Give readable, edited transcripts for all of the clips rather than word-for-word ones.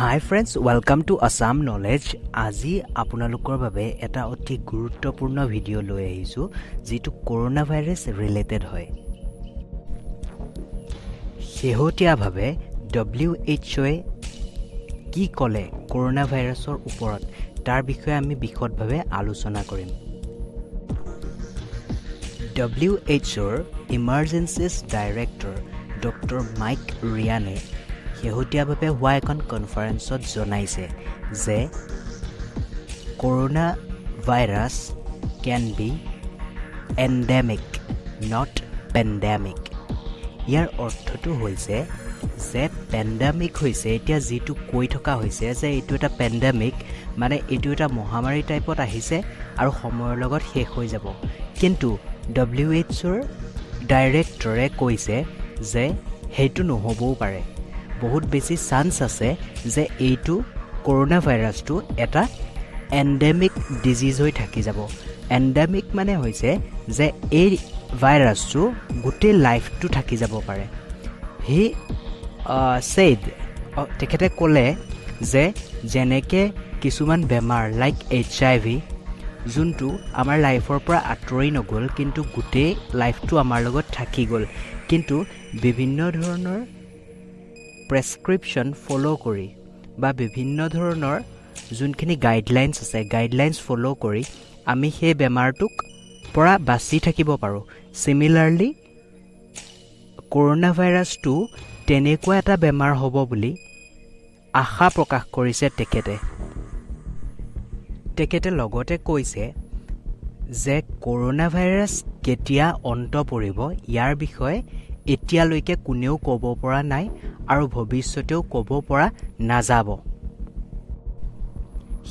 Hi friends, welcome to Assam Knowledge. আজি আপোনালোকৰ বাবে এটা অতি গুৰুত্বপূৰ্ণ ভিডিঅ' লৈ আহিছোঁ, যিটো কৰোণা ভাইৰাছ ৰিলেটেড হয়। শেহতীয়াভাৱে ডব্লিউ এইচ অ'য়ে কি ক'লে কৰোণা ভাইৰাছৰ ওপৰত, তাৰ বিষয়ে আমি বিশদভাৱে আলোচনা কৰিম। ডব্লিউ এইচ অ'ৰ ইমাৰ্জেঞ্চিজ ডাইৰেক্টৰ ডক্টৰ মাইক ৰিয়ানে শেহতীয়াভাৱে হোৱা এখন কনফাৰেন্সত জনাইছে যে "Corona virus can be endemic, not pandemic." ইয়াৰ অৰ্থটো হৈছে যে পেণ্ডামিক হৈছে, এতিয়া যিটো কৈ থকা হৈছে যে এইটো এটা পেণ্ডামিক, মানে এইটো এটা মহামাৰী টাইপত আহিছে আৰু সময়ৰ লগত শেষ হৈ যাব। কিন্তু ডব্লিউ এইচ অ'ৰ ডাইৰেক্টৰে কৈছে যে সেইটো নহ'বও পাৰে। বহুত বেছি চান্স আছে যে এইটো কৰোণা ভাইৰাছটো এটা এণ্ডেমিক ডিজিজ হৈ থাকি যাব। এণ্ডেমিক মানে হৈছে যে এই ভাইৰাছটো গোটেই লাইফটো থাকি যাব পাৰে। হি ছেইড, তেখেতে ক'লে যে যেনেকৈ কিছুমান বেমাৰ লাইক এইচআইভি, যোনটো আমাৰ লাইফৰ পৰা আঁতৰি নগ'ল, কিন্তু গোটেই লাইফটো আমাৰ লগত থাকি গ'ল, কিন্তু বিভিন্ন ধৰণৰ প্ৰেছক্ৰিপশ্যন ফ'ল' কৰি বা বিভিন্ন ধৰণৰ যোনখিনি গাইডলাইনছ আছে, গাইডলাইনছ ফ'ল' কৰি আমি সেই বেমাৰটোক পৰা বাচি থাকিব পাৰোঁ। চিমিলাৰলি, কৰোণা ভাইৰাছটো তেনেকুৱা এটা বেমাৰ হ'ব বুলি আশা প্ৰকাশ কৰিছে তেখেতে। তেখেতে লগতে কৈছে যে কৰোণা ভাইৰাছ কেতিয়া অন্ত পৰিব, ইয়াৰ বিষয়ে এতিয়ালৈকে কোনেও ক'ব পৰা নাই আৰু ভৱিষ্যতেও ক'ব পৰা নাযাব।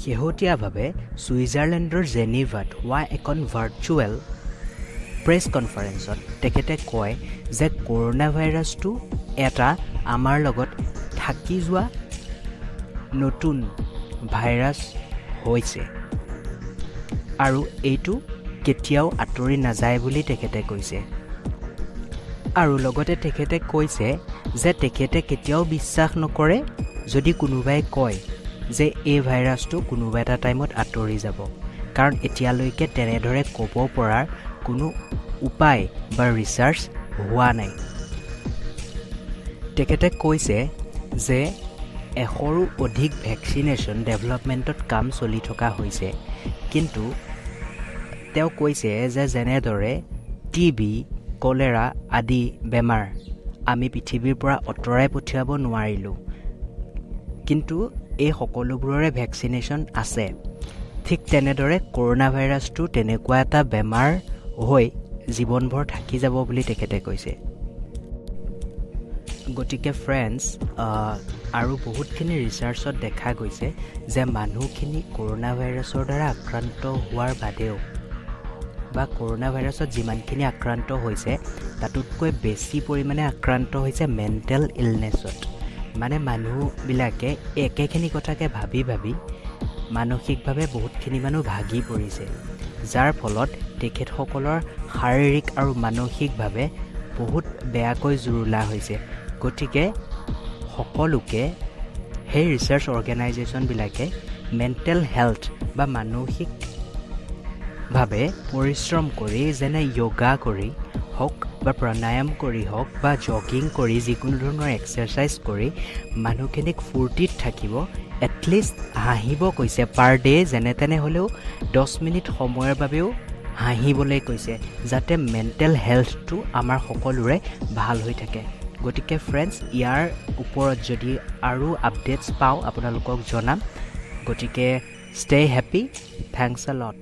শেহতীয়াভাৱে ছুইজাৰলেণ্ডৰ জেনিভাত হোৱা এখন ভাৰ্চুৱেল প্ৰেছ কনফাৰেন্সত তেখেতে কয় যে কৰোণা ভাইৰাছটো এটা আমাৰ লগত থাকি যোৱা নতুন ভাইৰাছ হৈছে আৰু এইটো কেতিয়াও আঁতৰি নাযায় বুলি তেখেতে কৈছে। আৰু লগতে তেখেতে কৈছে যে তেখেতে কেতিয়াও বিশ্বাস নকৰে যদি কোনোবাই কয় যে এই ভাইৰাছটো কোনোবা এটা টাইমত আঁতৰি যাব, কাৰণ এতিয়ালৈকে তেনেদৰে ক'ব পৰাৰ কোনো উপায় বা ৰিচাৰ্চ হোৱা নাই। তেখেতে কৈছে যে 100ৰো অধিক ভেকচিনেশ্যন ডেভেলপমেণ্টত কাম চলি থকা হৈছে। কিন্তু তেওঁ কৈছে যে যেনেদৰে টিবি, কলেৰা আদি বেমাৰ আমি পৃথিৱীৰ পৰা আঁতৰাই পঠিয়াব নোৱাৰিলোঁ, কিন্তু এই সকলোবোৰৰে ভেকচিনেশ্যন আছে, ঠিক তেনেদৰে কৰোণা ভাইৰাছটো তেনেকুৱা এটা বেমাৰ হৈ জীৱনভৰ থাকি যাব বুলি তেখেতে কৈছে। গতিকে ফ্ৰেণ্ডছ, আৰু বহুতখিনি ৰিচাৰ্চত দেখা গৈছে যে মানুহখিনি কৰোণা ভাইৰাছৰ দ্বাৰা আক্ৰান্ত হোৱাৰ বাদেও বা কৰোণা ভাইৰাছত যিমানখিনি আক্ৰান্ত হৈছে, তাতোতকৈ বেছি পৰিমাণে আক্ৰান্ত হৈছে মেণ্টেল ইলনেছত। মানে মানুহবিলাকে একেখিনি কথাকে ভাবি ভাবি মানসিকভাৱে বহুতখিনি মানুহ ভাগি পৰিছে, যাৰ ফলত তেখেতসকলৰ শাৰীৰিক আৰু মানসিকভাৱে বহুত বেয়াকৈ জুৰুলা হৈছে। গতিকে সকলোকে সেই ৰিচাৰ্চ অৰ্গেনাইজেশ্যনবিলাকে মেণ্টেল হেল্থ বা মানসিকভাৱে পৰিশ্ৰম কৰি, যেনে য়োগা কৰি হওক বা প্ৰাণায়াম কৰি হওক বা জগিং কৰি, যিকোনো ধৰণৰ এক্সাৰচাইজ কৰি মানুহখিনিক ফূৰ্তিত থাকিব, এটলিষ্ট হাঁহিব কৈছে। পাৰ ডে' যেনে তেনে হ'লেও 10 মিনিট সময়ৰ বাবেও হাঁহিবলৈ কৈছে, যাতে মেণ্টেল হেল্থটো আমাৰ সকলোৰে ভাল হৈ থাকে। গতিকে ফ্ৰেণ্ডছ, ইয়াৰ ওপৰত যদি আৰু আপডেটছ পাওঁ, আপোনালোকক জনাম। গতিকে stay happy, thanks a lot.